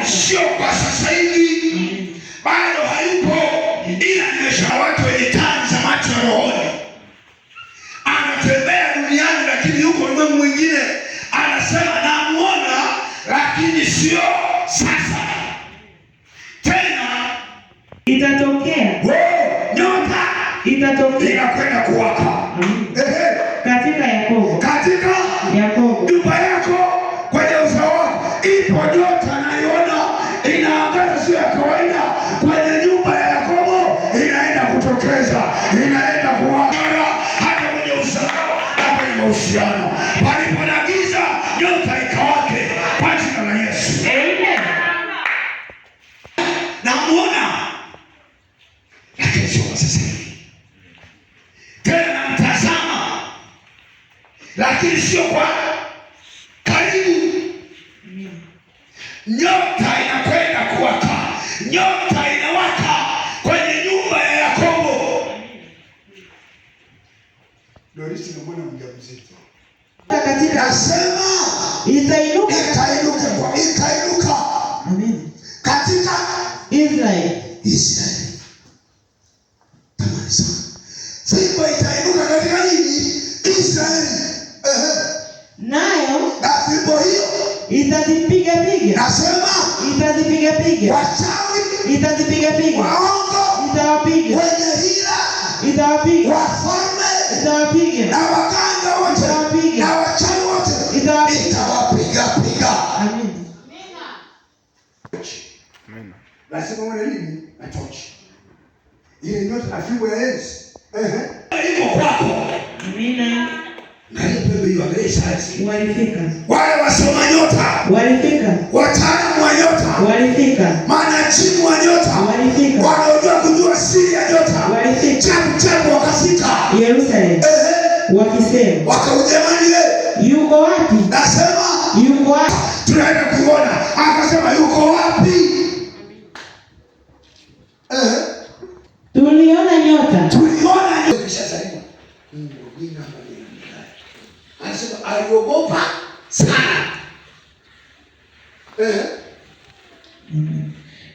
sasa. Sio kwa sasa hivi, bado hayupo, ila nimesha watu wenye taa za macho ya rohoni. Anatembea duniani, lakini yuko ulimwengu mwingine. Anasema namuona, lakini sio sasa tena. Itatokea, Oh, nyota itatokea inakwenda kuwaka. Ehe, katika Yakobo, katika Yakobo nyumba yako, kwenye uzao wako, ipo nyota naiona inaangaza, sio ya kawaida. Kwenye nyumba ya Yakobo inaenda kutokeza, inaenda kuwaka hata kwenye uzao na kwenye mahusiano. Palipo na giza, nyota ikawake kwa jina la Yesu. Amen. Namuona, lakini sio kwa sasa hivi. Tena namtazama, lakini sio kwa karibu. Nyota inakwenda kuwaka, nyota inawaka kwenye nyumba ya Yakobo. Dorisi namwona mjamzito, Katika nasema itainuka, ikainuka kwa ikainuka Amen. katika Israeli. Israeli. Tamani sana. Fimbo itainuka katika nini? Israeli. Ehe. Nayo Na fimbo hiyo itazipiga piga, nasema itazipiga piga, wachawi, itazipiga piga, waongo, itawapiga, wenye hila, itawapiga, wafalme itawapiga, na waganga wote Itawapiga. na wachawi wote Itawapiga. itawapiga piga. Amen. Lazima uwe nini? Na tochi. Ile nyota na fimbo ya enzi. Ehe. Iko kwako. Amina. Angalia pembe hiyo, angalia sayansi. Walifika, Wale wasoma nyota, walifika, wataalamu wa nyota, walifika, manajimu wa nyota, walifika, wanaojua kujua siri ya nyota, walifika chapu chapu wakafika. Yerusalemu Ehe, wakisema, wakaujamani we, yuko wapi? nasema Yuko wapi? tunaenda kuiona. Akasema yuko wapi? Ehe, Tuliona nyota. tuliona nyota. Kishazaliwa. Anasema aliogopa sana. Ehe,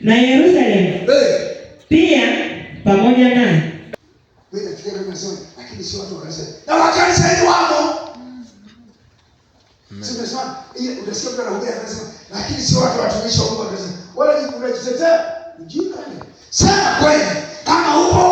Na Yerusalemu eh. pia pamoja naye. Mimi nafikiria kama nasema, lakini sio watu wa kanisa. Na wa kanisa hili wamo. Sio unasema, ile utasikia mtu anahubiri anasema, lakini sio watu watumishi wa Mungu wa kanisa. Wala ni unajitetea. Ujinga ni. Sema kweli. Kama upo